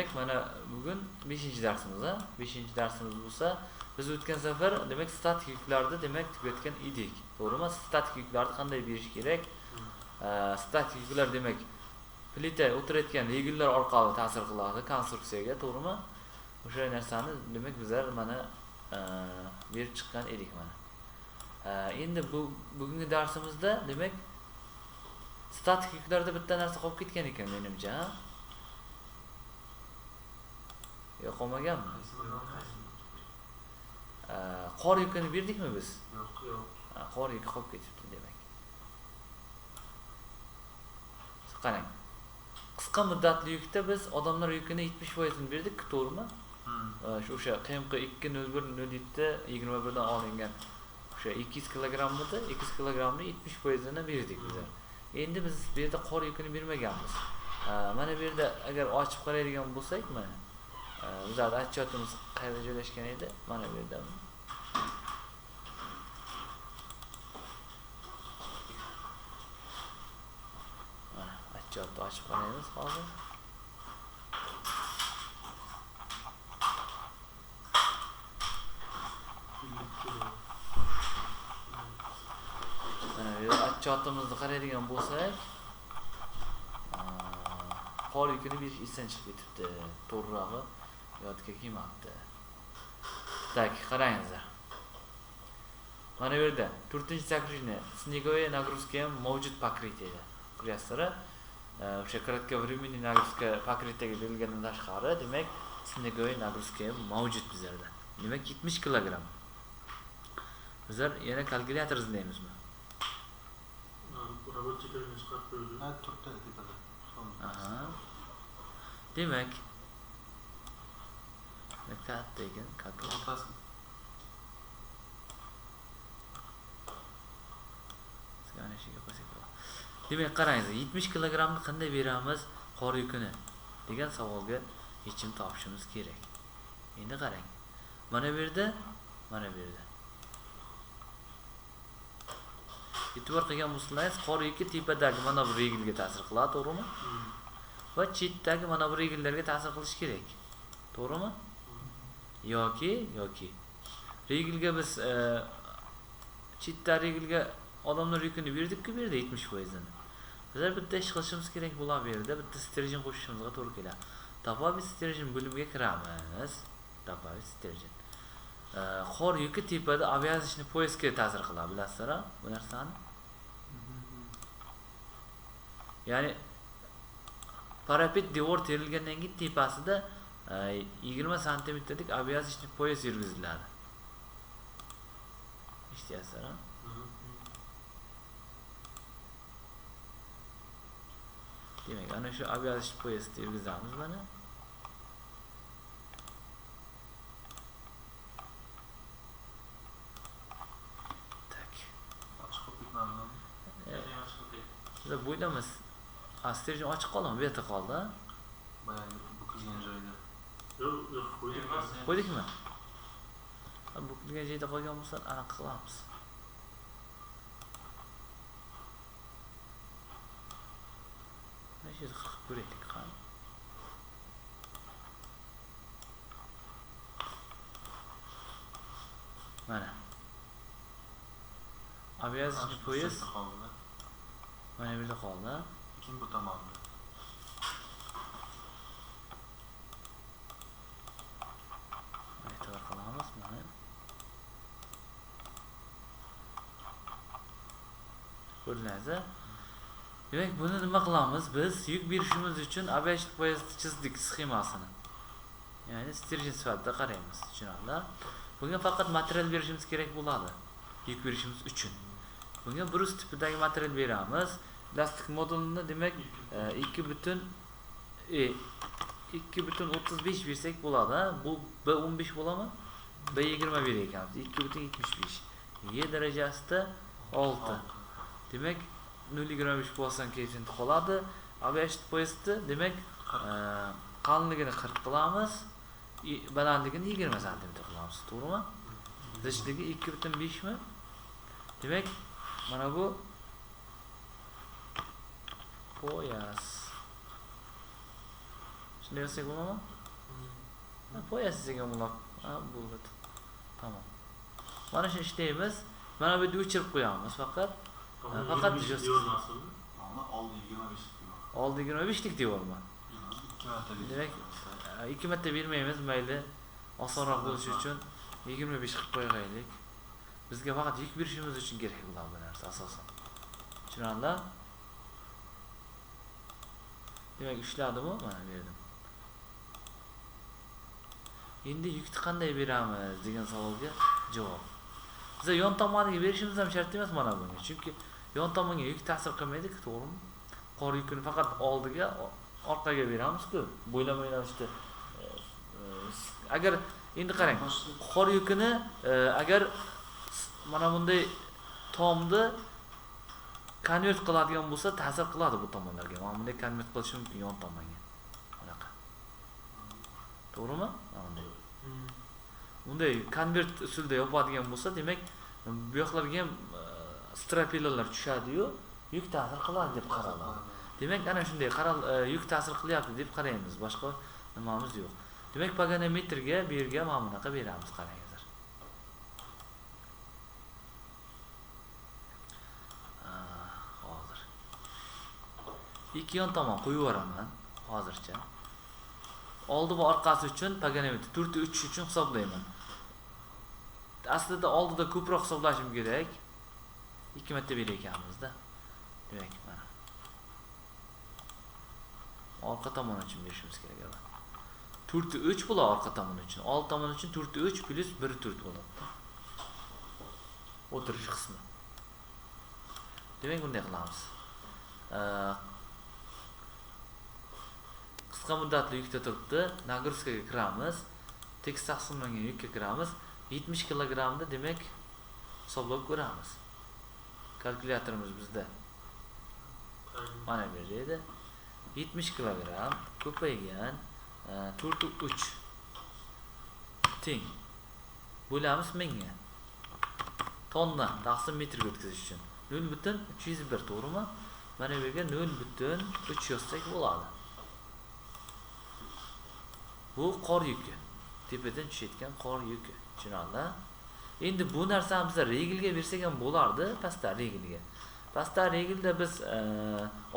Demak, mana bugun 5-darsimiz, ha? 5-darsimiz bo'lsa, biz o'tgan safar demak statik yuklarni demak tugatgan edik. To'g'rimi? Statik yuklarni qanday berish kerak? Statik yuklar demak plita o'tirayotgan regullar orqali ta'sir qiladi konstruksiyaga, to'g'rimi? O'sha narsani demak bizlar mana berib chiqqan edik mana. Endi bu bugungi darsimizda demak statik yuklarda bitta narsa qolib ketgan ekan menimcha, ha? Yo'q, qolmaganmi? Qor yukini berdikmi biz? Yo'q, yo'q. Qor yuki qolib ketibdi demak. Qarang. Qisqa muddatli yukda biz odamlar yukini 70% berdik, to'g'rimi? Shu o'sha QMQ 20107 21 dan olingan o'sha 200 kilogrammidi, 200 kilogrammni 70%ini berdik bizlar. Endi biz bu yerda qor yukini bermaganmiz. Mana bu yerda agar ochib qaraydigan bo'lsak, mana bizlarning отчетimiz qayerda joylashgan edi? Mana bu yerda. Mana отчетni ochib qaraymiz hozir. Mana bu yerda отчетimizni qaraydigan bo'lsak, qor yukini berish esdan chiqib ketibdi. To'g'rirog'i yodga kelmabdi. Tak, qarangizlar. Mana bu yerda 4-загружение снеговая нагрузка ham mavjud покрытие. Ko'ryapsizlar? O'sha кратковременный нагрузка покрытиеga berilgandan tashqari, demak, снеговая нагрузка ham mavjud bizlarda. Demak, 70 kilogramm. Bizlar yana kalkulyator izlaymizmi? Рабочий kirgan chiqarib qo'ydi. Ha, turibdi tepada. Aha. Demak, katta ekan, kalkulyator. O'rtasi. Mana shu yerga qo'ysak bo'ladi. Demak, qarangiz, 70 kilogrammni qanday beramiz qor yukini degan savolga yechim topishimiz kerak. Endi qarang. Mana bu yerda, mana bu yerda. E'tibor qilgan bo'lsangiz, qor yuki tepadagi mana bu regelga ta'sir qiladi, to'g'rimi? Va chetdagi mana bu regellarga ta'sir qilish kerak. To'g'rimi? Yoki regelga biz chetdagi regelga odamlar yukini berdik-ku, bu yerda 70%ini. Bizlar bitta ish qilishimiz kerak bo'ladi bu yerda, bitta stержень qo'shishimizga to'g'ri keladi. Добавить стержень bo'limiga kiramiz. Добавить стержень. Qor yuki tepada обвязочный поясga ta'sir qiladi, bilasizlar-a bu narsani? Ya'ni parapet devor terilgandan keyin tepasida 20 santimetrlik обвязочный пояс yurgiziladi. Eshityapsizlar-a? Demak, ana shu обвязочный поясni yurgizamiz mana. Tak. Ochiq qolib ketmadimi? Bizlar bo'ylamiz. Stержень ochiq qoldimi? Bu yerda qoldi, ha? Boyagi bukilgan joyda. Yo'q, yo'q, qo'ydik. Qo'ydikmi? Ha, bukilgan joyda qolgan bo'lsa, aniq qilamiz. Mana shu yerda qilib ko'raylik, qani. Mana. Обвязочный пояс qoldi. Mana bu yerda qoldi, ha? Keyin bu tomonda. E'tibor qilamiz mana. Ko'rdingizmi? Demak, buni nima qilamiz? Biz yuk berishimiz uchun обвязочный пояс chizdik sxemasini. Ya'ni stержень sifatida qaraymiz, tushunarli? Bunga faqat material berishimiz kerak bo'ladi, yuk berishimiz uchun. Bunga brus tipidagi material beramiz. Elastik modulini demak, 2,35 bersak bo'ladi, ha? Bu B15 bo'ladimi? B20 berar ekanmiz. 2,75. Y darajasida 6. Demak, 0,25 bo'lsa koeffitsient qoladi. Обвязочный поясni demak, qalinligini 40 qilamiz, balandligini 20 santimetr qilamiz, to'g'rimi? Zichligi 2,5 mi? Demak, mana bu poyas. Shunday yozsak bo'ladimi? Poyasiga ulab, bo'ldi. Tamom. Mana shuni ishlaymiz. Mana bu yerda o'chirib qo'yamiz faqat. Faqat oldi 25 devor. Oldi 25lik devormi? 2 marta. Demak, 2 marta bermaymiz, mayli. Osonroq bo'lishi uchun 25 qilib qo'yaylik. Bizga faqat yuk berishimiz uchun kerak bo'ladi bu narsa asosan. Tushunarli? Demak, ushladimi? Mana berdim. Endi yukni qanday beramiz degan savolga javob. Biz yon tomoniga berishimiz ham shart emas mana bunga. Chunki yon tomonga yuk ta'sir qilmaydi, to'g'rimi? Qor yukini faqat oldiga, orqaga beramiz-ku. Bo'ylama yo'nalishda. Agar endi qarang, qor yukini agar mana bunday tomni konvert qiladigan bo'lsa, ta'sir qiladi bu tomonlarga. Mana bunday konvert qilish mumkin yon tomonga. Bunaqa. To'g'rimi? Mana bunday. Bunday konvert usulida yopadigan bo'lsa, demak, bu yoqlarga ham strapilalar tushadi-yu, yuk ta'sir qiladi deb qaraladi. Demak, ana shunday yuk ta'sir qilyapti deb qaraymiz. Boshqa nimamiz yo'q. Demak, poganometrga bu yerga mana bunaqa beramiz, qarangizlar. Hozir. Ikki yon tomon qo'yib yuboraman hozircha. Oldi va orqasi uchun poganometr 4.3 uchun hisoblayman. Aslida oldida ko'proq hisoblashim kerak. 2 marta berar ekanmiz-da. Demak, mana. Orqa tomon uchun berishimiz kerak avval. 4.3 bo'ladi orqa tomon uchun. Old tomon uchun 4.3 plus 1.4 bo'ladi. O'tirish qismi. Demak, bunday qilamiz. Qisqa muddatli yukda turibdi. Nagruskaga kiramiz. Tekis taqsimlangan yukka kiramiz. 70 kilogramni demak hisoblab ko'ramiz. Kalkulyatorimiz bizda mana bu yerda edi. 70 kilogram ko'paygan 4.3 teng bo'lamiz 1000 ga. Tonna taqsim metrga o'tkazish uchun 0.301, to'g'rimi? Mana bu yerga 0.3 yozsak bo'ladi. Bu qor yuki. Tepadan tushayotgan qor yuki. Tushunarli? Endi bu narsani biz regelga bersak ham bo'lardi, pastda regelga. Pastda regelda biz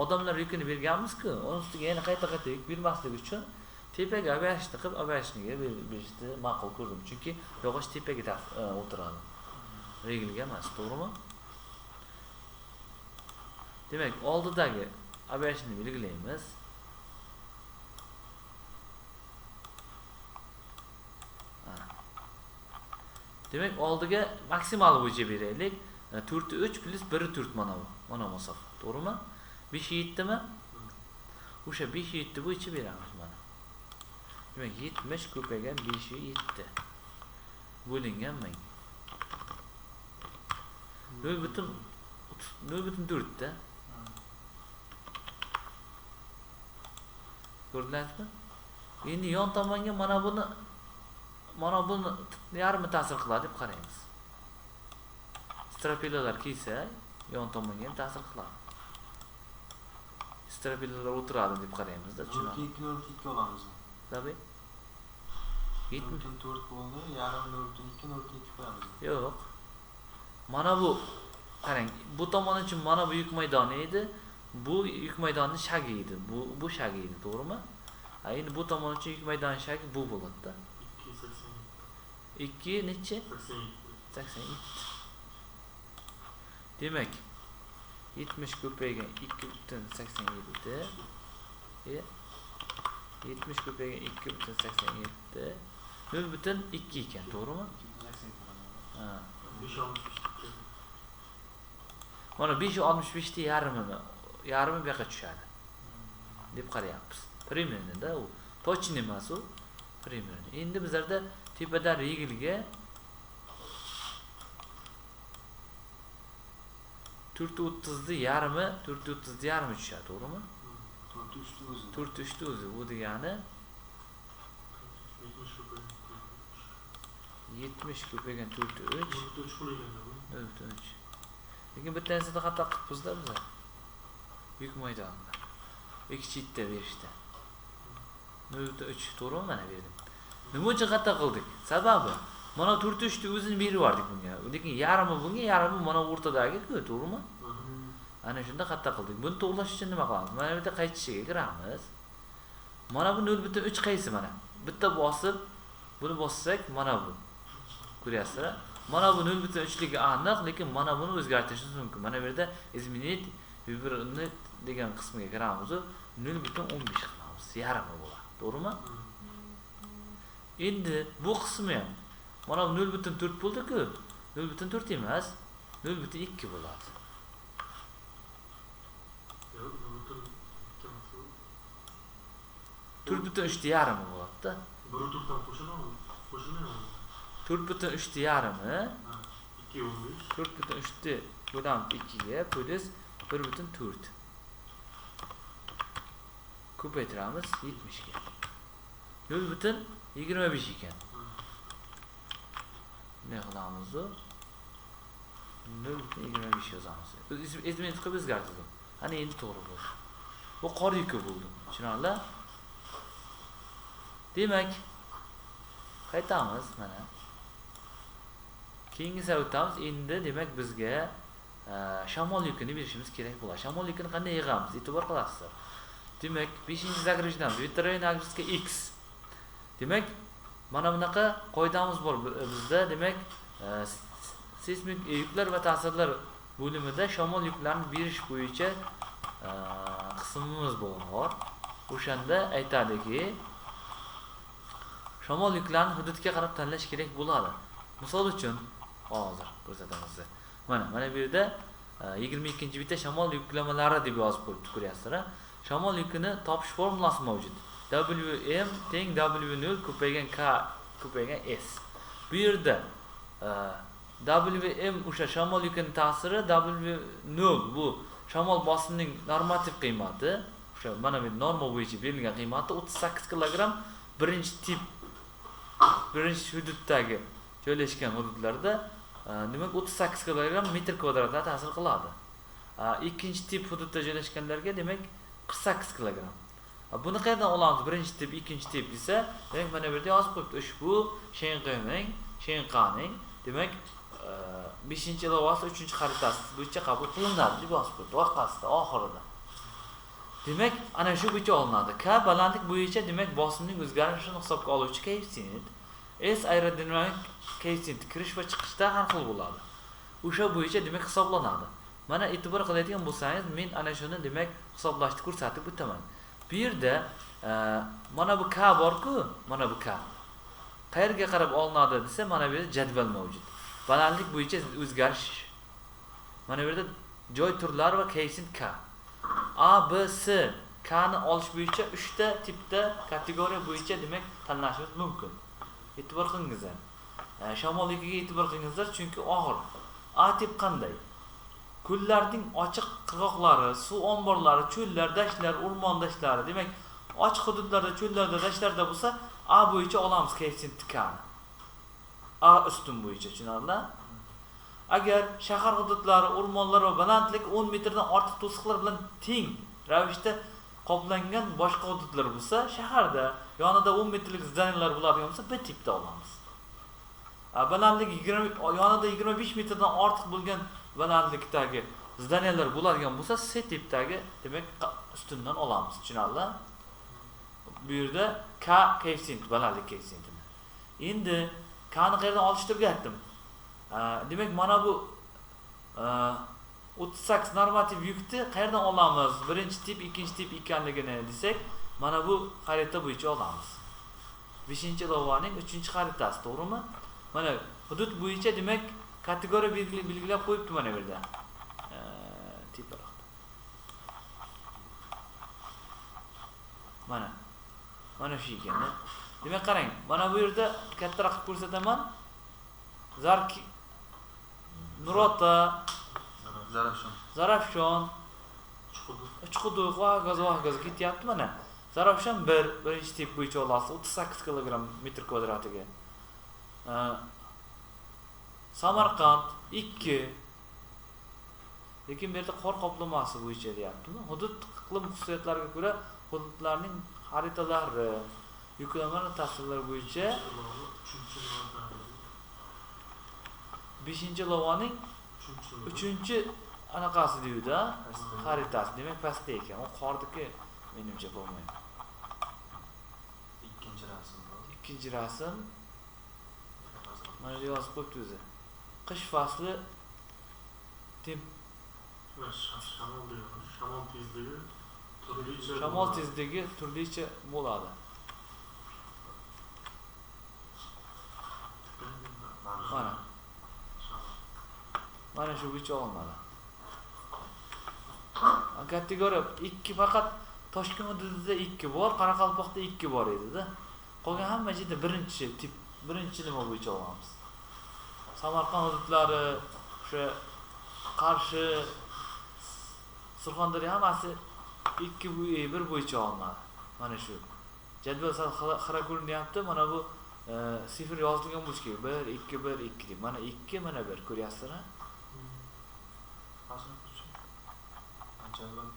odamlar yukini berganmiz-ku, uning ustiga yana qayta-qayta yuk bermaslik uchun tepaga aviashni qilib, aviashniga berishni ma'qul ko'rdim. Chunki yog'och tepaga o'tiradi. Regelga emas, to'g'rimi? Demak, oldidagi aviashni belgilaymiz. Demak, oldiga maksimal bo'yicha beraylik. 4.3 plus 1.4 mana bu. Mana masofa, to'g'rimi? 5.7 mi? O'sha 5.7 bo'yicha beramiz mana. Demak, 70 ko'paygan 5.7 bo'lingan 1000. 0.4 da. Ko'rdingizmi? Endi yon tomonga mana buni yarmi ta'sir qiladi deb qaraymiz. Strapilalar kelsa, yon tomonga ham ta'sir qiladi. Strapilalar o'tiradi deb qaraymiz-da, tushunarli. 0.2 olamiz. Tabii. 7.4 bo'ldi, yarim 0.2 0.2 qo'yamiz. Yo'q. Mana bu qarang, bu tomon uchun mana bu yuk maydoni edi. Bu yuk maydonining shagi edi. Bu shagi edi, to'g'rimi? Ha, endi bu tomon uchun yuk maydonining shagi bu bo'ladi-da. 2 nechi? 87. Demak, 70 ko'paygan 2.87 70 ko'paygan 2.87 0.2 ekan, to'g'rimi? Ha. 5.65. Mana 5.65 ni yarmini, yarmi bu yoqqa tushadi deb qarayapmiz. Примерно-da u. Точно emas u. Примерно. Endi bizlarda tepada regelga 4.30 ni yarmi, 4.30 ni yarmi tushadi, to'g'rimi? 4.3 ni o'zi. 4.3 ni o'zi. Bu degani 70 ko'paygan 4.3 0.3. Lekin bittasida xato qilibmiz-da biz. Yuk maydonida. Ikki chetda berishdi. 0.3 to'g'rimi? Mana berdim. Nima uchun xato qildik? Sababi mana 4.3 ni o'zini berib yubordik bunga. Lekin yarmi bunga, yarmi mana o'rtadagi-ku, to'g'rimi? Ana shunda xato qildik. Buni to'g'rilash uchun nima qilamiz? Mana bu yerda qaytishiga kiramiz. Mana bu 0.3 qaysi mana? Bitta bosib, buni bossak mana bu. Ko'ryapsizlar? Mana bu 0.3 ligi aniq, lekin mana buni o'zgartirishimiz mumkin. Mana bu yerda изменить выбранный degan qismiga kiramiz, 0.15 qilamiz. Yarmi bo'ladi. To'g'rimi? Endi bu qismi ham mana bu 0.4 bo'ldi-ku. 0.4 emas, 0.2 bo'ladi. Yo'q, 0.2 emas. 4.3 yarmi bo'ladi-da. 1.4dan qo'shiladimi? Qo'shilmaymi? 4.3 yarmi 2.15. 4.3 ni bo'lamiz 2 ga plyus 1.4. Ko'paytiramiz 70 ga. 0.25 ekan. Ne qilamiz u? 0.25 yozamiz. Izmini qilib o'zgartirdim. Ana endi to'g'ri bo'ldi. Bu qor yuki bo'ldi. Tushunarli? Demak, qaytamiz mana. Keyingi o'tamiz. Endi demak bizga shamol yukini berishimiz kerak bo'ladi. Shamol yukini qanday yig'amiz? E'tibor qilasizlar. Demak, 5-загруженныйdan ветровая нагрузка X. Demak, mana bunaqa qoidamiz bor bizda. Demak, seysmik yuklar va ta'sirlar bo'limida shamol yuklarini berish bo'yicha qismimiz bor. O'shanda aytadiki, shamol yuklarini hududga qarab tanlash kerak bo'ladi. Misol uchun, hozir ko'rsatamiz sizga. Mana bu yerda 22-bitta shamol yuklamalari deb yozib qo'yibdi, ko'ryapsizlar. Shamol yukini topish formulasi mavjud. WM teng W0 ko'paygan K ko'paygan S. Bu yerda WM o'sha shamol yukining ta'siri, W0 bu shamol bosimining normativ qiymati, o'sha mana bu norma bo'yicha berilgan qiymati 38 kilogramm birinchi tip, birinchi hududdagi joylashgan hududlarda demak 38 kilogramm metr kvadratga ta'sir qiladi. Ikkinchi tip hududda joylashganlarga demak 48 kilogramm. Buni qayerdan olamiz? Birinchi tip, ikkinchi tip desa, demak mana bu yerda yozib qo'yibdi. Ushbu Shenqaning demak 5-ilovasi 3-xaritasi bo'yicha qabul qilinadi deb yozib qo'yibdi orqasida, oxirida. Demak, ana shu bo'yicha olinadi. K balandlik bo'yicha demak bosimning o'zgarishini hisobga oluvchi koeffitsient, S aerodinamik koeffitsient kirish va chiqishda har xil bo'ladi. O'sha bo'yicha demak hisoblanadi. Mana e'tibor qiladigan bo'lsangiz, men ana shuni demak hisoblashni ko'rsatib o'taman. Bu yerda mana bu K bor-ku, mana bu K. Qayerga qarab olinadi desa, mana bu yerda jadval mavjud. Balandlik bo'yicha o'zgarish. Mana bu yerda joy turlari va koeffitsient K. A, B, S K ni olish bo'yicha 3 ta tipda kategoriya bo'yicha demak tanlashimiz mumkin. E'tibor qilingizlar. Shamol yukiga e'tibor qilingizlar, chunki og'ir. A tip qanday? Ko'llarning ochiq qirg'oqlari, suv omborlari, cho'llar, dashtlar, o'rmon dashtlari. Demak, ochiq hududlarda, cho'llarda, dashtlarda bo'lsa, A bo'yicha olamiz koeffitsient K ni. A ustun bo'yicha, tushunarli? Agar shahar hududlari, o'rmonlar va balandlik 10 metrdan ortiq to'siqlar bilan teng ravishda qoplangan boshqa hududlar bo'lsa, shaharda yonida 10 metrlik zdaniyalar bo'ladigan bo'lsa, B tipda olamiz. Balandlik yonida 25 metrdan ortiq bo'lgan balandlikdagi zdaniyalar bo'ladigan bo'lsa, C tipdagi demak ustundan olamiz, tushunarli? Bu yerda K koeffitsient, balandlik koeffitsiyentini. Endi K ni qayerdan olishni o'rgatdim. Demak, mana bu 38 normativ yukni qayerdan olamiz? Birinchi tip, ikkinchi tip ekanligini desak, mana bu xarita bo'yicha olamiz. 5-ilovaning 3-xaritasi, to'g'rimi? Mana hudud bo'yicha demak kategoriya belgilab qo'yibdi mana bu yerda. Teparoqda. Mana. Mana shu ekanda. Demak qarang, mana bu yerda kattaroq qilib ko'rsataman. Zarki Nurota, Zarafshon, Uchquduq va hokazo ketyapti mana. Zarafshon 1, birinchi tip bo'yicha olasiz 38 kilogramm metr kvadratiga. Samarqand 2. Lekin bu yerda qor qoplamasi bo'yicha deyaptimi? Hudud iqlim xususiyatlariga ko'ra hududlarning xaritalari, Yuklama ta'sirlar bo'yicha 5-lovaning 3-chi anaqasi deydi-da, xaritasi. Demak, pastda ekan. U qorniki menimcha bo'lmaydi. Ikkinchi rasm bu. Ikkinchi rasm. Mana yozib qo'yibdi o'zi. Qish fasli shamol tezligi turlicha bo'ladi. Mana. Mana shu bo'yicha olinadi. Kategoriya 2 faqat Toshkent hududida 2 bor, Qoraqalpoqda 2 bor edi-da. Qolgan hamma yerda birinchi tip, birinchi nima bo'yicha olamiz. Samarqand hududlari, o'sha Qarshi, Surxondaryo hammasi 2 1 bo'yicha olinadi. Mana shu. Jadval sal xira ko'rinyapti. Mana bu sifr yozilgan bo'lishi kerak. 1 2 1 2 deb. Mana 2, mana 1 ko'ryapsizlar-a? Jadval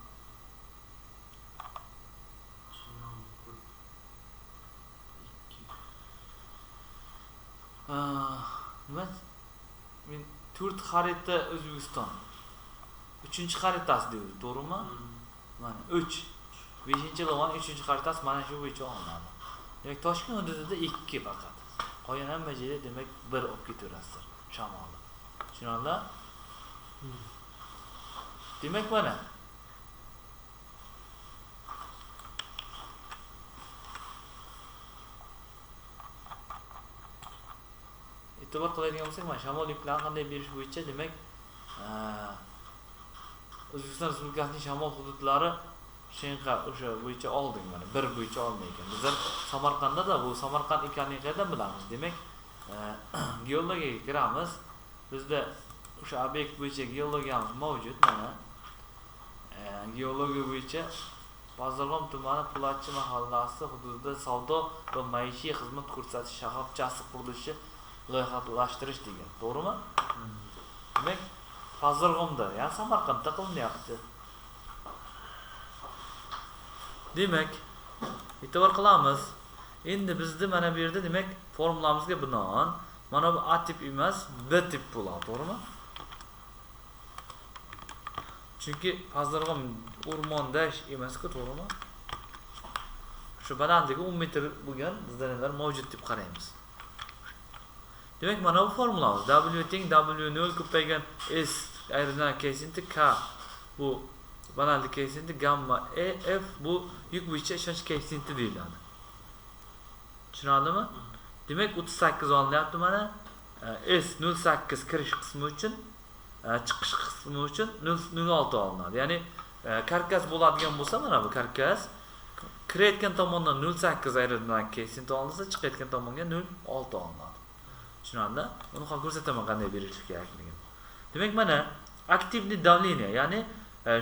nima? Men 4 xarita O'zbekiston. 3-xaritasi deydi, to'g'rimi? Mana 3. 5-lovaning 3-xaritasi mana shu bo'yicha olinadi. Demak, Toshkent hududida 2 faqat. Qolgan hamma yerda demak 1 olib ketaverasizlar shamolni. Tushunarli? Demak, mana e'tibor qiladigan bo'lsak, mana shamol yuklarini qanday berish bo'yicha demak, O'zbekiston Respublikasining shamol hududlari shenqa o'sha bo'yicha oldik, mana bir bo'yicha olmay ekan. Bizlar Samarqandda-da bu Samarqand ekanligini qayerdan bilamiz? Demak, geologiyaga kiramiz. Bizda o'sha obyekt bo'yicha geologiyamiz mavjud mana. Geologiya bo'yicha Pazarg'om tumani Po'latchi mahallasi hududida savdo va maishiy xizmat ko'rsatish shoxobchasi qurilishi loyihalashtirish degan, to'g'rimi? Demak, Pazarg'omda, ya'ni Samarqandda qilinyapti. Demak, e'tibor qilamiz. Endi bizda mana bu yerda demak formulamizga binoan mana bu A tip emas, B tip bo'ladi, to'g'rimi? Chunki Pazarg'om o'rmonda emas-ku, to'g'rimi? Shu balandligi 10 metr bo'lgan bizda mavjud deb qaraymiz. Demak, mana bu formulamiz W teng W0 ko'paygan S aerodinamik koeffitsiyenti K bu balandlik koeffitsiyenti gamma E F bu yuk bo'yicha ishonch koeffitsiyenti deyiladi. Tushunarlimi? Demak, 38 olinyapti mana. S 0.8 kirish qismi uchun, chiqish qismi uchun 0.06 olinadi. Ya'ni karkas bo'ladigan bo'lsa, mana bu karkas kirayotgan tomondan 0.8 aerodinamik koeffitsiyenti olinsa, chiqayotgan tomonga 0.6 olinadi. Tushunarli? Uni hozir ko'rsataman qanday berilishi kerakligini. Demak, mana aktivni давление, ya'ni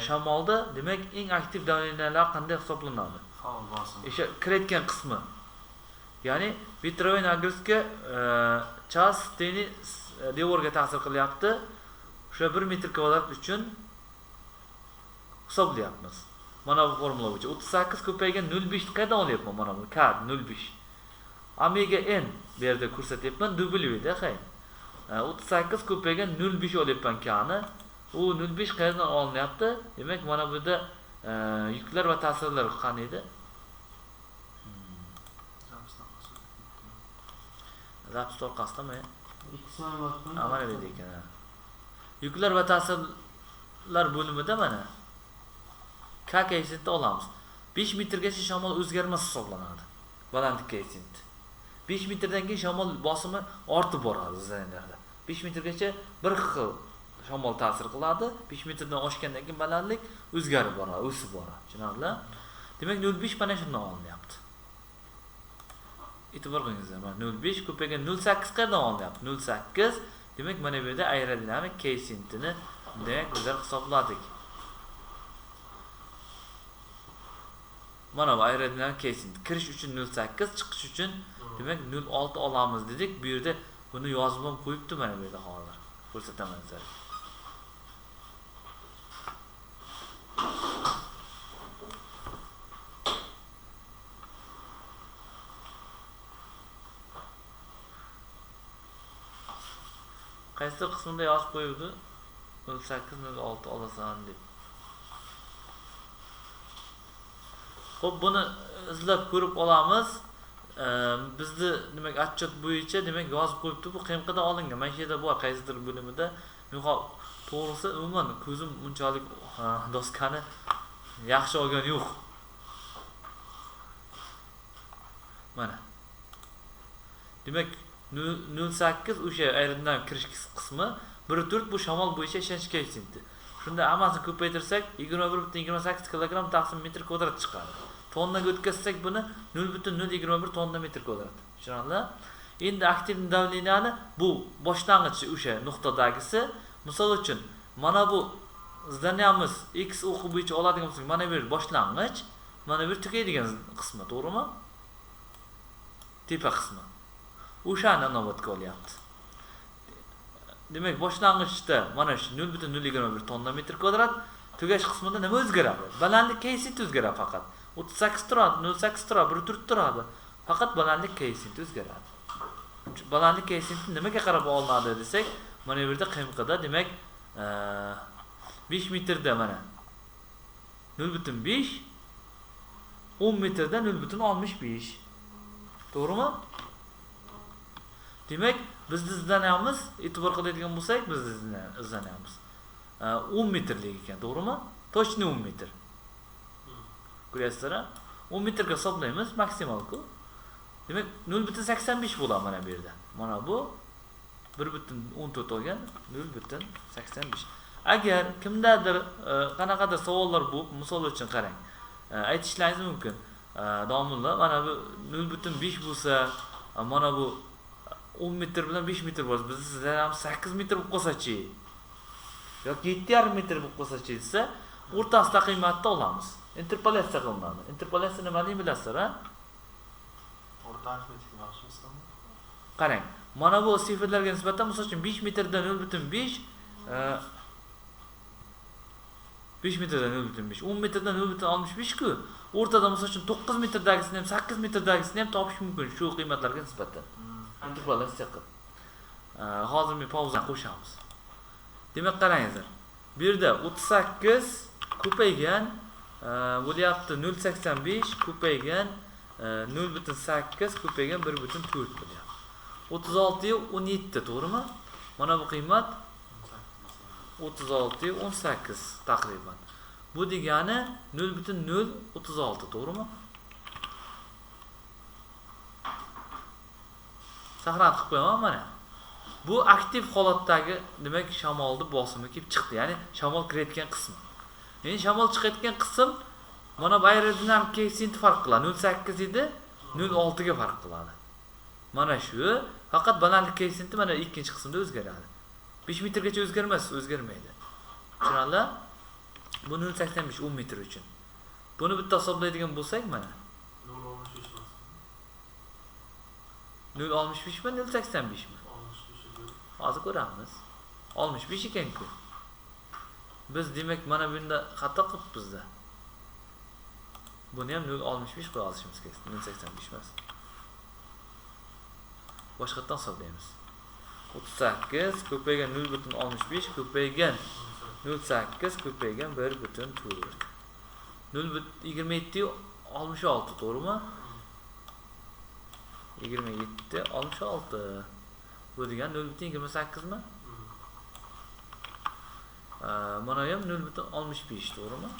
shamolda demak eng aktiv давлениyalar qanday hisoblanadi? Faol bosim. O'sha kirayotgan qismi. Ya'ni ветровой нагрузка час teni devorga ta'sir qilyapti. O'sha 1 metr kvadrat uchun hisoblayapmiz. Mana bu formula bo'yicha 38 ko'paygan 0.5 qayerdan olyapman mana bu K 0.5. Omega N bu yerda ko'rsatyapman W da hay. 38 ko'paygan 0.5 olyapman K ni. U 0.5 qayerdan olinyapti? Demak, mana bu yerda yuklar va ta'sirlar qanday edi? Zapis orqasidami? Mana bu yerda ekan. Yuklar va ta'sirlar bo'limida mana K koeffitsiyentini olamiz. 5 metrgacha shamol o'zgarmas hisoblanadi. Balandlik koeffitsiyenti. 5 metrdan keyin shamol bosimi ortib boradi zayinlarda. 5 metrgacha bir xil shamol ta'sir qiladi. 5 metrdan oshgandan keyin balandlik o'zgarib boradi, o'sib boradi. Tushunarli? Demak, 0.5 mana shundan olinyapti. E'tibor qilingizlar, mana 0.5 ko'paygan 0.8 qayerdan olinyapti? 0.8. Demak, mana bu yerda aerodinamik koeffitsiyentini demak bizlar hisobladik. Mana bu aerodinamik koeffitsient. Kirish uchun 0.8, chiqish uchun demak 0.6 olamiz dedik. Bu yerda buni yozib ham qo'yibdi mana bu yerda hozir. Ko'rsataman sizlarga. Qaysidir qismida yozib qo'yuvdi 0.8 0.6 olasan deb. Xo'p, buni izlab ko'rib olamiz. Bizni demak отчет bo'yicha demak yozib qo'yibdi, bu QMQda olingan. Mana shu yerda bor qaysidir bo'limida. Men to'g'risi umuman ko'zim unchalik doskani yaxshi olgani yo'q. Mana. Demak 0.8 o'sha aerodinamik kirish qismi, 1.4 bu shamol bo'yicha ishlanch koeffitsiyenti. Shunda hammasini ko'paytirsak 21.28 kilogramm taqsim metr kvadrat chiqadi. Tonnaga o'tkazsak buni 0.021 tonna metr kvadrat. Tushunarli? Endi aktiv давлениeni bu boshlang'ich o'sha nuqtadagisi. Misol uchun mana bu zdaniyamiz x o'qi bo'yicha oladigan bo'lsak, mana bu yer boshlang'ich, mana bu yer tugaydigan qismi, to'g'rimi? Tepa qismi. O'shani inobatga olyapti. Demak, boshlang'ichda mana shu 0.021 tonna metr kvadrat, tugash qismida nima o'zgaradi? Balandlik koeffitsiyenti o'zgaradi faqat. 38 turadi, 0.8 turadi, 1.4 turadi. Faqat balandlik koeffitsiyenti o'zgaradi. Balandlik koeffitsiyenti nimaga qarab olinadi desak, mana bu yerda QMQda demak 5 metrda mana 0.5, 10 metrda 0.65. To'g'rimi? Demak, bizni zdaniyamiz e'tibor qiladigan bo'lsak, bizni zdaniyamiz 10 metrlik ekan, to'g'rimi? Точно 10 metr. Ko'ryapsizlar-a? 10 metrga hisoblaymiz maksimal-ku. Demak, 0.85 bo'ladi mana bu yerda. Mana bu 1.14 olgan 0.85. Agar kimdadir qanaqadir savollar bo'lib, misol uchun qarang. Aytishlaringiz mumkin. Domilla, mana bu 0.5 bo'lsa, mana bu 10 metr bilan 5 metr bo'lsa, bizni zdaniyamiz 8 metr bo'lib qolsa-chi? Yoki 7.5 metr bo'lib qolsa-chi desa, o'rtasida qiymatni olamiz. Interpolyatsiya qilinadi. Interpolyatsiya nimaligini bilasizlar, ha? O'rta arifmetik demoqchimisizmi? Qarang, mana bu sifrlarga nisbatan misol uchun 5 metrdan 0.5, 5 metrdan 0.5, 10 metrdan 0.65 ku. O'rtada misol uchun 9 metrdagisini ham, 8 metrdagisini ham topish mumkin shu qiymatlarga nisbatan. Interpolyatsiya qilib. Hozir men pauzani qo'shamiz. Demak, qarangizlar. Bu yerda 38 ko'paygan bo'lyapti 0.85 ko'paygan 0.8 ko'paygan 1.4 bo'lyapti. 36.17, to'g'rimi? Mana bu qiymat 36.18 taqriban. Bu degani 0.036, to'g'rimi? Saqlanib qilib qo'yaman mana. Bu aktiv holatdagi demak shamolni bosimi kelib chiqdi, ya'ni shamol kirayotgan qismi. Endi shamol chiqayotgan qism mana bu aerodinamik koeffitsiyenti farq qiladi. 0.8 edi, 0.6 ga farq qiladi. Mana shu faqat balandlik koeffitsiyenti mana ikkinchi qismda o'zgaradi. 5 metrgacha o'zgarmas, o'zgarmaydi. Tushunarli? Bu 0.85 10 metr uchun. Buni bitta hisoblaydigan bo'lsak mana 0.65 emas. 0.65 mi, 0.85 mi? 65 Hozir ko'ramiz. 65 ekan-ku. Biz demak mana bunda xato qilibmiz-da. Buni ham 0.65 qo'ya olishimiz kerak, 0.85 emas. Boshqatdan hisoblaymiz. 38 ko'paygan 0.65 ko'paygan 0.8 ko'paygan 1.4. 0.27.66, to'g'rimi? 27.66. Bu degani 0.28 mi? Mana ham 0.65, to'g'rimi?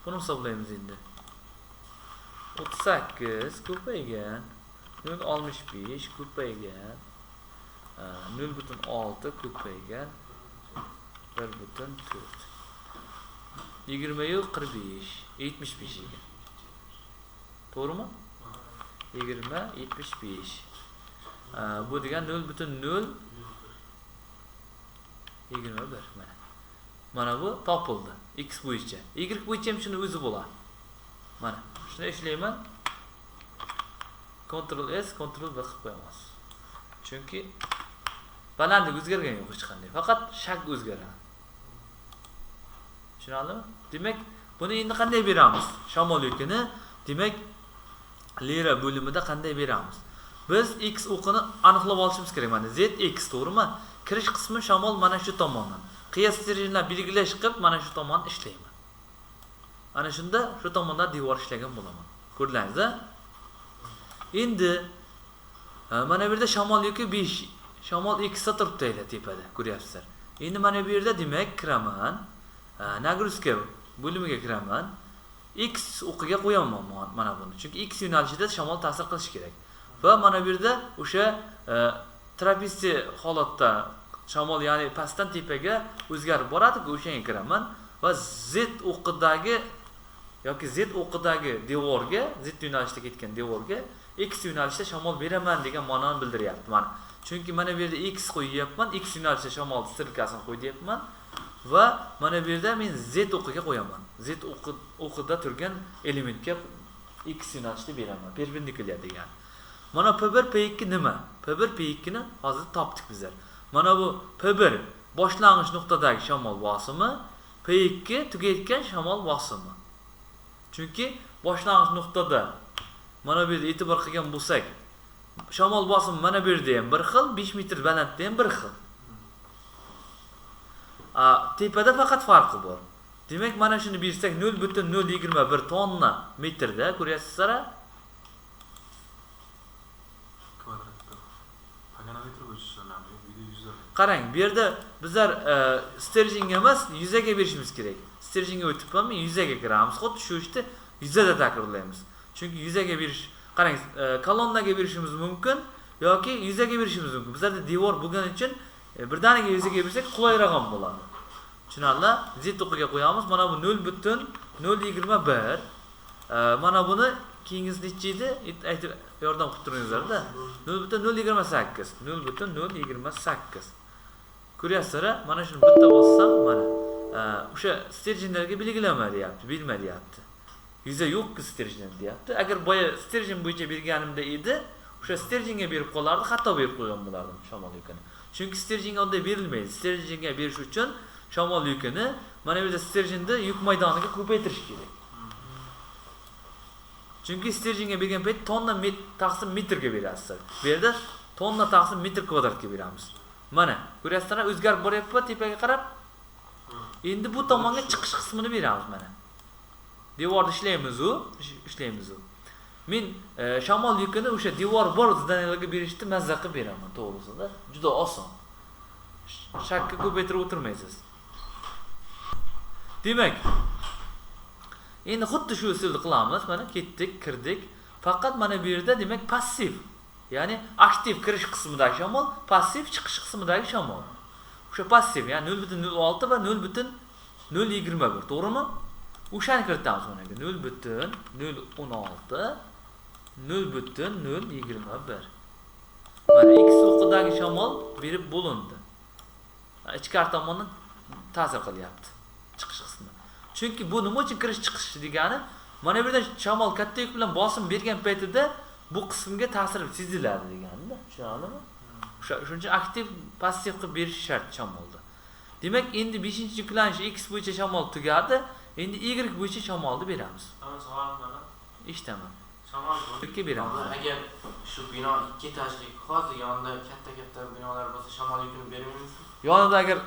Buni hisoblaymiz endi. 38 ko'paygan 0.65 ko'paygan 0.6 ko'paygan 1.4. 20.45, 75 ekan. To'g'rimi? 20.75. Bu degani 0.0 21 mana. Mana bu topildi x bo'yicha. Y bo'yicha ham shuni o'zi bo'ladi. Mana shuni ishlayman. Ctrl S, Ctrl V qilib qo'yamiz. Chunki balandlik o'zgargani yo'q hech qanday. Faqat shak o'zgaradi. Tushunarlimi? Demak, buni endi qanday beramiz? Shamol yukini, demak, lira bo'limida qanday beramiz? Biz x o'qini aniqlab olishimiz kerak. Mana z x, to'g'rimi? Kirish qismi shamol mana shu tomondan. Qiya sterjenlar belgilash qilib mana shu tomonni ishlayman. Ana shunda shu tomondan devor ishlagan bo'laman. Ko'rdingizmi? Endi mana bu yerda shamol yuki 5, shamol 2 ta turibdi tepada, ko'ryapsizlar. Endi mana bu yerda demak kiraman, nagruzka bo'limiga kiraman. X o'qiga qo'yaman mana buni. Chunki X yo'nalishida shamol ta'sir qilishi kerak. Va mana bu yerda o'sha trapetsiya holatda shamol, ya'ni pastdan tepaga o'zgarib boradi, o'shanga kiraman va Z o'qidagi yoki Z o'qidagi devorga, Z yo'nalishida ketgan devorga X yo'nalishda shamol beraman degan ma'noni bildiryapti mana. Chunki mana bu yerda X qo'yyapman, X yo'nalishda shamol strelkasini qo'yyapman va mana bu yerda men Z o'qiga qo'yaman. Z o'qida turgan elementga X yo'nalishda beraman, perpendikulyar degan. Mana P1, P2 nima? P1, P2 ni hozir topdik bizlar. Mana bu P1 boshlang'ich nuqtadagi shamol bosimi, P2 tugayotgan shamol bosimi. Chunki boshlang'ich nuqtada mana bu yerda e'tibor qilgan bo'lsak, shamol bosimi mana bu yerda ham bir xil, 5 metr balandda ham bir xil. Tepada faqat farqi bor. Demak, mana shuni bersak 0.021 tonna metrda, ko'ryapsizlar? Qarang, bu yerda bizlar sterjinga emas, yuzaga berishimiz kerak. Sterjinga o'tibmi, yuzaga kiramiz. Xuddi shu ishni yuzada takrorlaymiz. Chunki yuzaga berish, qarang, kolonnaga berishimiz mumkin yoki yuzaga berishimiz mumkin. Bizlarda devor bo'lgani uchun birdaniga yuzaga bersak qulayroq ham bo'ladi. Tushunarli? Z o'qiga qo'yamiz. Mana bu 0.021. Mana buni keyingisi necha edi? Aytib yordam qilib turingizlar-da. 0.028. 0.028. Ko'ryapsizlar, mana shuni bitta bossam, mana o'sha sterjenlarga belgilama deyapti, bilma deyapti. Yuza yo'q-ku sterjen deyapti. Agar boya sterjen bo'yicha berganimda edi, o'sha sterjenga berib qolardi, xato berib qo'ygan bo'lardim shamol yukini. Chunki sterjenga unday berilmaydi. Sterjenga berish uchun shamol yukini mana bu yerda sterjenni yuk maydoniga ko'paytirish kerak. Chunki sterjenga bergan payt tonna taqsim metrga berasiz. Bu yerda tonna taqsim metr kvadratga beramiz. Mana ko'ryapsizlar, o'zgarib boryapti tepaga qarab. Endi bu tomonga chiqish qismini beramiz mana. Devorni ishlaymiz u, ishlaymiz u. Men shamol yukini o'sha devor bor zdaniyalarga berishni mazza qilib beraman, to'g'risida. Juda oson. Shakka ko'paytirib o'tirmaysiz. Demak, endi xuddi shu usulni qilamiz. Mana ketdik, kirdik. Faqat mana bu yerda demak passiv, ya'ni aktiv kirish qismidagi shamol, passiv chiqish qismidagi shamol. O'sha passiv, ya'ni 0.06 va 0.021, to'g'rimi? O'shani kiritamiz mana bu 0.016, 0.021. Mana X o'qidagi shamol berib bo'lindi. Ichkari tomondan ta'sir qilyapti chiqish qismi. Chunki bu nima uchun kirish chiqish degani, mana bu yerdan shamol katta yuk bilan bosim bergan paytida bu qismga ta'sir seziladi degani-da, tushunarlimi? Shuning uchun aktiv passiv qilib berish shart shamolda. Demak, endi 5-yuklanish X bo'yicha shamol tugadi, endi Y bo'yicha shamolni beramiz. Tamam, savolim bor. Eshitaman. Shamol ikki beramiz. Agar shu bino 2 etajli, hozir yonida katta-katta binolar bo'lsa, shamol yukini bermaymizmi? Yonida agar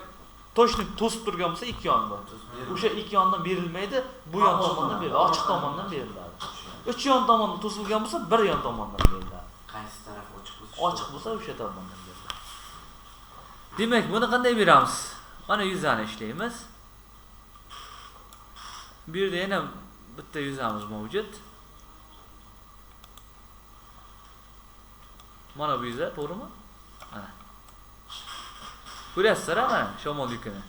toshni to'sib turgan bo'lsa, ikki yonda. O'sha ikki yondan berilmaydi, bu yon tomondan beriladi, ochiq tomondan beriladi. Uch yon tomondan to'silgan bo'lsa, bir yon tomondan beriladi. Qaysi taraf ochiq bo'lsa? Ochiq bo'lsa, o'sha tomondan beriladi. Demak, buni qanday beramiz? Mana yuzani ishlaymiz. Bu yerda yana bitta yuzamiz mavjud. Mana bu yuza, to'g'rimi? Mana. Ko'ryapsizlar, mana shamol yukini.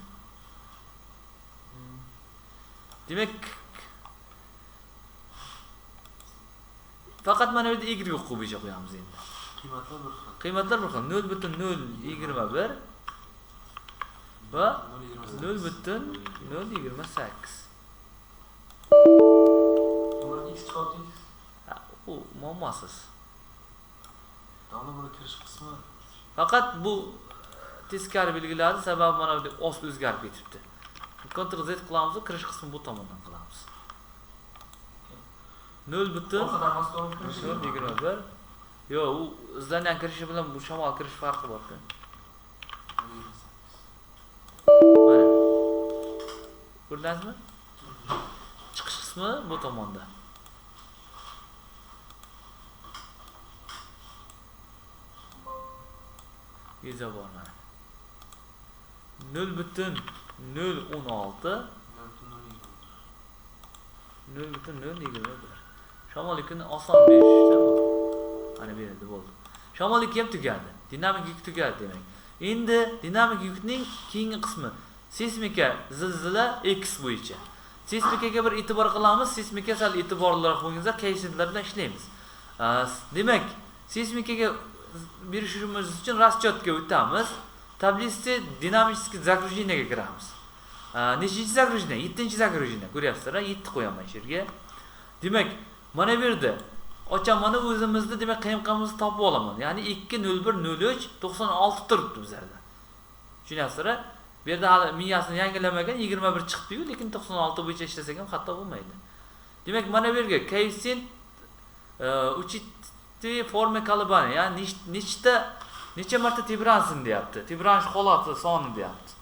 Demak, faqat mana bu yerda Y o'qi bo'yicha qo'yamiz endi. Qiymatlar bir xil. Qiymatlar bir xil. 0.021 va 0.028. Buni X chiqardi X. U muammosiz. Damla buni kirish qismi faqat bu teskari belgilarni sababi mana bu ost o'zgarib ketibdi. Ctrl Z qilamiz, kirish qismini bu tomondan qilamiz. 0.021. Yo'q, u izlangan kirishi bilan bu shamol kirish farqi bor-ku. Mana. Ko'rdingizmi? Chiqish qismi bu tomonda. Bor mana. 0.016 0.021. Shamol yukini oson berishda bu. Mana berildi, bo'ldi. Shamol yuki ham tugadi. Dinamik yuk tugadi demak. Endi dinamik yukning keyingi qismi seysmika, zilzila X bo'yicha. Seysmikaga bir e'tibor qilamiz. Seysmika sal e'tiborliroq bo'lingizlar, koeffitsiyentlar bilan ishlaymiz. Demak, seysmikaga berishimiz uchun raschotga o'tamiz. Tablitsa dinamический загружениеga kiramiz. Nechinchi загружение? 7-загружение. Ko'ryapsizlar, 7 qo'yaman shu yerga. Demak, mana bu yerda ochaman o'zimizni, demak, qayimqamizni topib olaman. Ya'ni 2.01.03 96 turibdi bizlarda. Tushunyapsizlar? Bu yerda hali miyasini yangilamagan 21 chiqdi-yu, lekin 96 bo'yicha ishlasak ham xato bo'lmaydi. Demak, mana bu yerga koeffitsient учитывая forma колебания, ya'ni necha marta tebransin deyapti. Tebranish holati soni deyapti.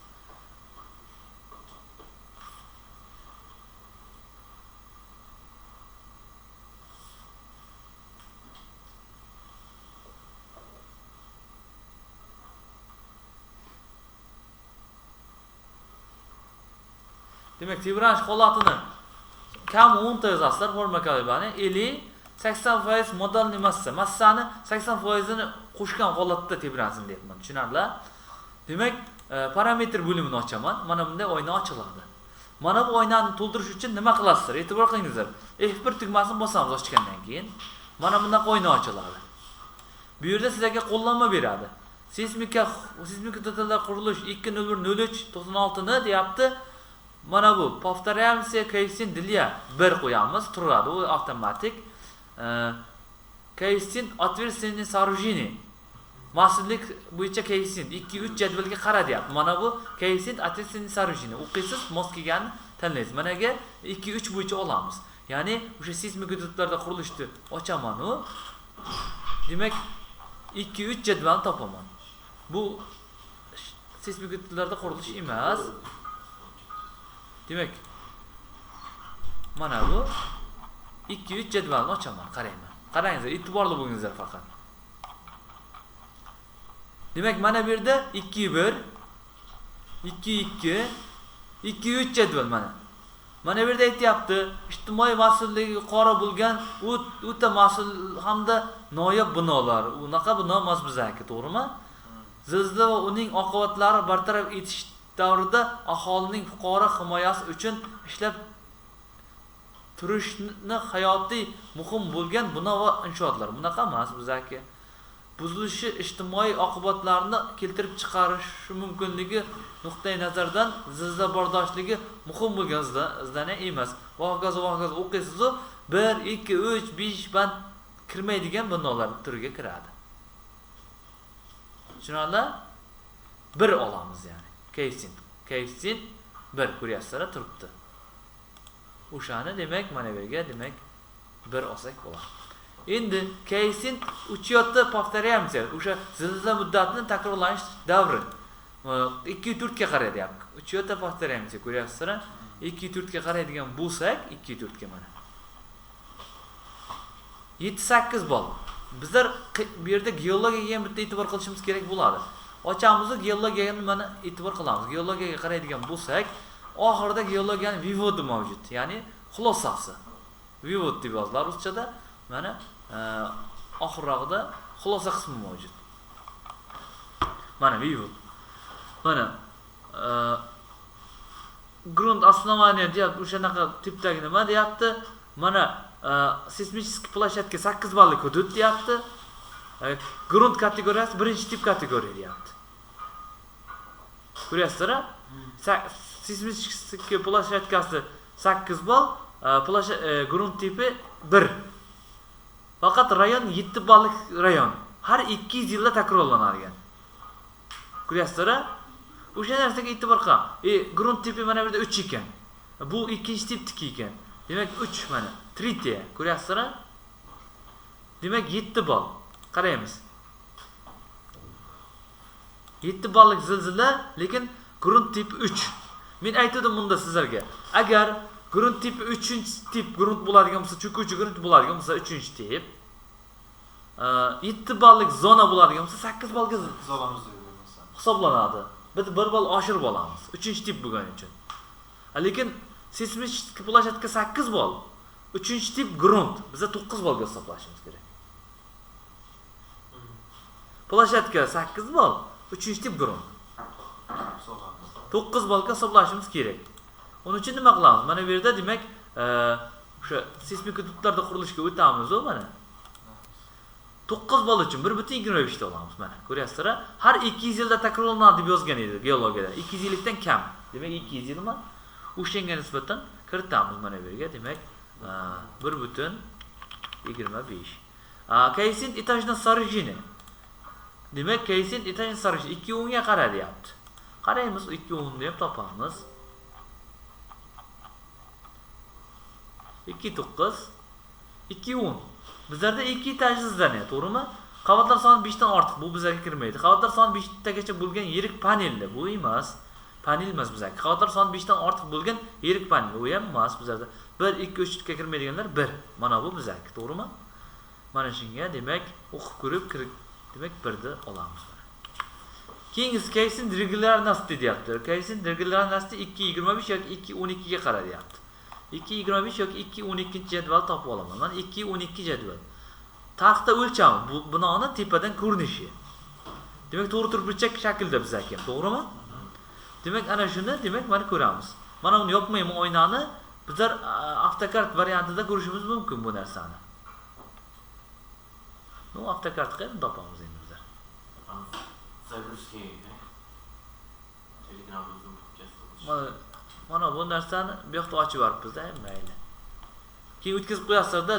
Demak, tebranish holatini kam 10 ta yozasizlar, forma колебания или 80% modalniy massa. Massani 80%ini qo'shgan holatda tebransin deyapman. Tushunarli? Demak, parametr bo'limini ochaman. Mana bunday oyna ochiladi. Mana bu oynani to'ldirish uchun nima qilasizlar? E'tibor qilingizlar. F1 tugmasini bosamiz ochgandan keyin. Mana bunday oyna ochiladi. Bu yerda sizlarga qo'llanma beradi. Seysmika totallar qurilish 2.01.03.96 ni deyapti. Mana bu повторяемся koeffitsient для 1 qo'yamiz, turadi u avtomatik. Koeffitsient ответственный сооружение. Mas'ullik bo'yicha koeffitsient 2-3 jadvalga qara deyapti. Mana bu koeffitsient ответственный сооружение. O'qiysiz, mos kelganini tanlaysiz. Managa 2-3 bo'yicha olamiz. Ya'ni o'sha seysmik hududlarda qurilishni ochaman u. Demak, 2-3 jadvalni topaman. Bu seysmik hududlarda qurilish emas. Demak, mana bu 2-3 jadvalni ochaman, qarayman. Qarangizlar, e'tiborli bo'lingizlar faqat. Demak, mana bu yerda 2-1, 2-2, 2-3 jadval mana. Mana bu yerda aytayapti, ijtimoiy mas'ulligi yuqori bo'lgan o'ta mas'ul hamda noyob binolar. Unaqa bino emas bizaki, to'g'rimi? Zilzila va uning oqibatlari bartaraf etish davrida aholining fuqaro himoyasi uchun ishlab turishni hayotiy muhim bo'lgan bino va inshootlar. Bunaqa emas bizaki. Buzilishi ijtimoiy oqibatlarni keltirib chiqarishi mumkinligi nuqtai nazardan zilzila bardoshligi muhim bo'lgan zdaniya emas. Va hokazo va hokazo o'qiysiz-u 1 2 3 5 band kirmaydigan binolar turiga kiradi. Tushunarli? 1 olamiz ya'ni. Koeffitsient. Koeffitsient 1 ko'ryapsizlar turibdi. O'shani demak mana bu yerga demak 1 olsak bo'ladi. Endi koeffitsient учётda повторяемся. O'sha zilzila muddatini takrorlanish davri 2.4 ga qaraydi. Учётda повторяемся ko'ryapsizlar. 2.4 ga qaraydigan bo'lsak, 2.4 ga mana 7-8 ball. Bizlar bu yerda geologiyaga ham bitta e'tibor qilishimiz kerak bo'ladi. Ochamiz, geologiyaga mana e'tibor qilamiz. Geologiyaga qaraydigan bo'lsak, oxirida geologiyaning vivodi mavjud, ya'ni xulosasi. Vivod deb yoziladi ruschada. Mana oxirrog'ida xulosa qismi mavjud. Mana vivod. Mana grunt основания deyapti, o'shanaqa tipdagi nima deyapti. Mana seysmический площадка 8 ballik hudud deyapti. Grunt kategoriyasi 1-tip kategoriya deyapti. Ko'ryapsizlar-a? Seysmический площадкasi 8 ball, grunt tipi 1. Faqat rayon 7 ballik rayon. Har 200 yilda takrorlanadigan. Ko'ryapsizlar-a? O'sha narsaga e'tibor qiling. Grunt tipi mana bu yerda 3 ekan. Bu 2-tipniki ekan. Demak 3 mana. Tretya. Ko'ryapsizlar-a? Demak 7 ball. Qaraymiz. 7 ballik zilzila, lekin grunt tipi 3. Men aytdim bunda sizlarga. Agar grunt tipi 3-tip grunt bo'ladigan bo'lsa, cho'kuvchi grunt bo'ladigan bo'lsa 3-tip. 7 ballik zona bo'ladigan bo'lsa 8 ballga olamiz deydi masalan. Hisoblanadi. Biz 1 ball oshirib olamiz 3-tip bo'lgani uchun. Lekin seismik площадка 8 ball. 3-tip grunt biza 9 ballga hisoblashimiz kerak. Площадка 8 ball, 3-tip grunt. 9 ballga hisoblashimiz kerak. Uning uchun nima qilamiz? Mana bu yerda demak, o'sha seismik hududlarda qurilishga o'tamiz u mana. 9 ball uchun 1.25 ta olamiz mana. Ko'ryapsizlar, har 200 yilda takrorlanadi deb yozgan edi geologiyada. 200 yillikdan kam. Demak 200 yilmi? O'shanga nisbatan kiritamiz mana bu yerga. Demak, 1.25. Koeffitsient etajni сооружение. Demak, koeffitsient etajni сооружение 2.10 ga qara deyapti. Qaraymiz 2.10 deb topamiz. 2.9 2.10. Bizlarda 2 etajli zdание, to'g'rimi? Qavatlar soni 5 dan ortiq, bu bizlarga kirmaydi. Qavatlar soni 5 tagacha bo'lgan yirik panelli, bu emas. Panel emas bizlarga. Qavatlar soni 5 dan ortiq bo'lgan yirik panel, u ham emas bizlarda. 1 2 3 ga kirmaydiganlar 1. Mana bu bizlarga, to'g'rimi? Mana shunga demak, o'qib ko'rib kirib, demak 1 ni olamiz. Keyingisi koeffitsient regularnosti deyapti. Koeffitsient regularnosti 2.25 yoki 2.12 ga qara deyapti. 2.25 yoki 2.12 jadval topib olaman. Mana 2.12 jadval. Taxta o'lchami bu binoni tepadan ko'rinishi. Demak, to'g'ri turburchak shaklda bizaki ham, to'g'rimi? Demak, ana shuni demak mana ko'ramiz. Mana uni yopmayman oynani. Bizlar avtokart variantida ko'rishimiz mumkin bu narsani. Ну, avtokart qayerdan topamiz endi bizlar? Загрузка. Telegram uzun podcast. Mana bu narsani bu yoqda ochib yuboribmiz-da, mayli. Keyin o'tkazib qo'yasizlar-da,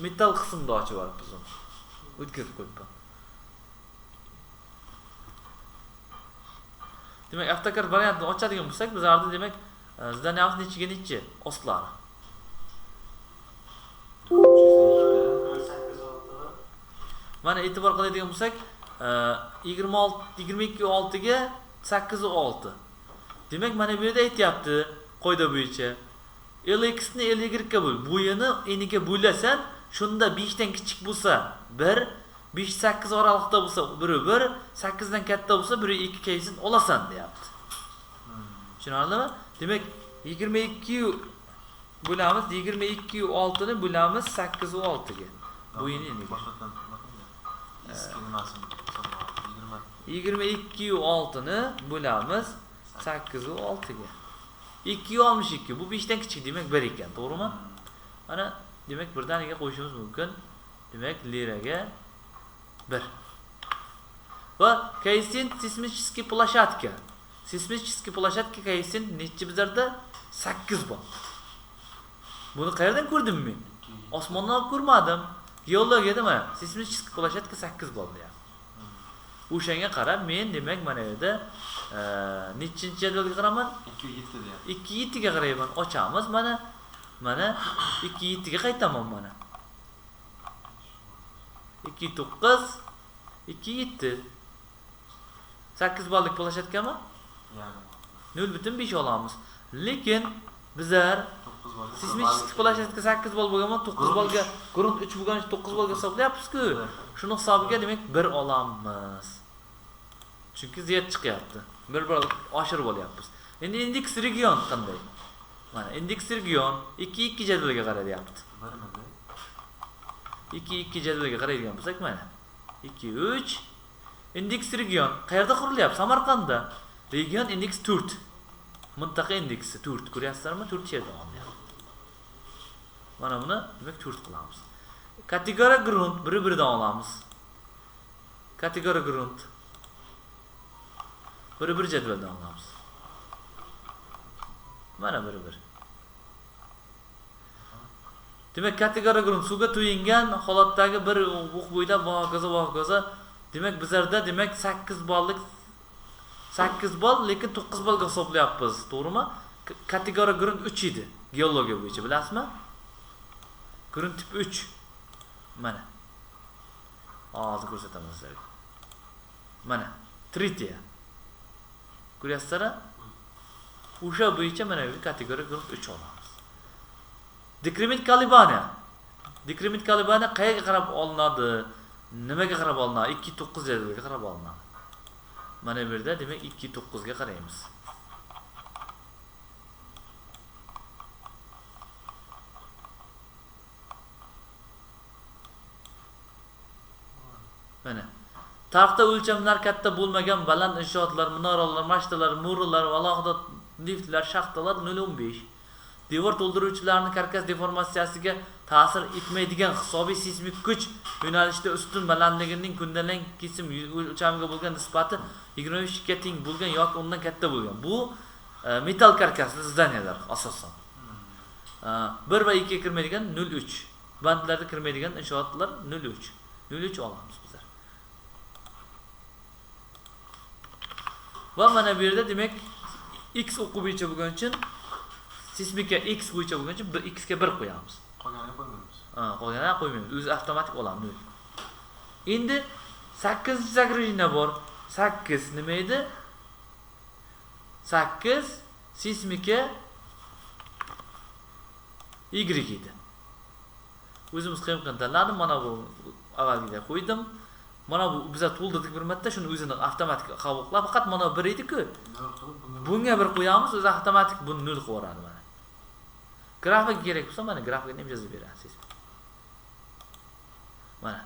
metal qismida ochib yuboribmiz uni. O'tkazib qo'yibman. Demak, avtokart variantini ochadigan bo'lsak, bizlarda demak, zdaniyamiz nechiga nechi ostlari. Mana e'tibor qiladigan bo'lsak, 22.6 ga 8.6. Demak, mana bu yerda aytyapti qoida bo'yicha LX ni LY ga bo'l, bo'yini eniga bo'lasan, shunda 5 dan kichik bo'lsa 1, 5 8 oraliqda bo'lsa 1 1, 8 dan katta bo'lsa 1 2 koeffitsient olasan deyapti. Tushunarlimi? Demak, 22 bo'lamiz, 22.6 ni bo'lamiz 8.6 ga. Bo'yini eniga. 22.6 ni bo'lamiz 8.6 ga. 2.62 bu 5 dan kichik, demak 1 ekan, to'g'rimi? Mana demak birdaniga qo'yishimiz mumkin. Demak liraga 1. Va koeffitsient seismический площадка. Seismический площадка koeffitsient nechi bizlarda? 8 bor. Buni qayerdan ko'rdim men? Osmondan olib ko'rmadim. Geologiyada mana seismический площадка 8 bor deyapti. O'shanga qarab men demak mana yerda nechinchi jadvalga qarayman? 2.7 deyapti. 2.7 ga qarayman. Ochamiz mana. Mana 2.7 ga qaytaman mana. 2.9 2.7. 8 ballik площадкami? 0.5 olamiz. Lekin bizlar seismik площадка 8 ball bo'lganman, 9 ballga grunt 3 bo'lgan uchun 9 ballga hisoblayapmiz-ku. Shuni hisobiga demak 1 olamiz. Chunki ziyod chiqyapti. 1 ball oshirib olyapmiz. Endi indeks region qanday? Mana indeks region 2.2 jadvalga qara deyapti. 2.2 jadvalga qaraydigan bo'lsak mana 2.3 indeks region qayerda qurilyapti? Samarqandda. Region indeks 4. Mintaqa indeksi 4. Ko'ryapsizlarmi? 4 yerda olinyapti. Mana buni demak 4 qilamiz. Kategoriya grunt bir-biridan olamiz. Kategoriya grunt bir-bir jadvaldan olamiz. Mana bir-bir. Demak, kategoriya grunt suvga to'yingan holatdagi bir o'q bo'ylab va hokazo va hokazo. Demak, bizlarda demak 8 ballik 8 ball, lekin 9 ballga hisoblayapmiz, to'g'rimi? Kategoriya grunt 3 edi geologiya bo'yicha, bilasizmi? Grunt tip 3. Mana. Hozir ko'rsataman sizlarga. Mana, tretya. Ko'ryapsizlar? O'sha bo'yicha mana bu kategoriya guruh 3 olamiz. Dekrement kolebaniya. Dekrement kolebaniya qayerga qarab olinadi? Nimaga qarab olinadi? 2.9 jadvalga qarab olinadi. Mana bu yerda demak 2.9 ga qaraymiz. Mana tarixda o'lchamlar katta bo'lmagan baland inshootlar, minoralar, machtalar, mo'rilar va alohida liftlar, shaxtalar 0.15. Devor to'ldiruvchilarning karkas deformatsiyasiga ta'sir etmaydigan hisobiy seysmik kuch yo'nalishida ustun balandligining ko'ndalang kesim o'lchamiga bo'lgan nisbati 23 ga teng bo'lgan yoki undan katta bo'lgan. Bu metal karkasli zdaniyalar asosan. 1 va 2 ga kirmaydigan 0.3. Bandlarda kirmaydigan inshootlar 0.3. 0.3 olamiz bizlar. Va mana bu yerda demak x o'qi bo'yicha bo'lgani uchun seysmika x bo'yicha bo'lgani uchun x ga 1 qo'yamiz. Qolganini qo'ymaymiz. Ha, qolganini qo'ymaymiz. O'zi avtomatik oladi 0. Endi 8-загружение bor. 8 nima edi? 8 seysmika y edi. O'zimiz qiyin tanladim. Mana bu avvalgida qo'ydim. Mana bu biza to'ldirdik bir marta, shuni o'zini avtomatik qabul qiladi. Faqat mana 1 edi-ku. Bunga bir qo'yamiz, o'zi avtomatik buni 0 qilib yuboradi mana. Grafik kerak bo'lsa, mana grafikni ham yozib berasiz. Mana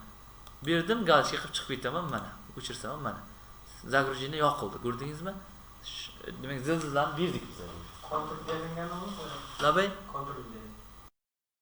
berdim, galchka qilib chiqib ketaman mana. O'chirsam ham mana. Загружение yoqildi, ko'rdingizmi? Demak, zilzilani berdik biz. Kontur berilganmi? Labay? Kontur berilgan.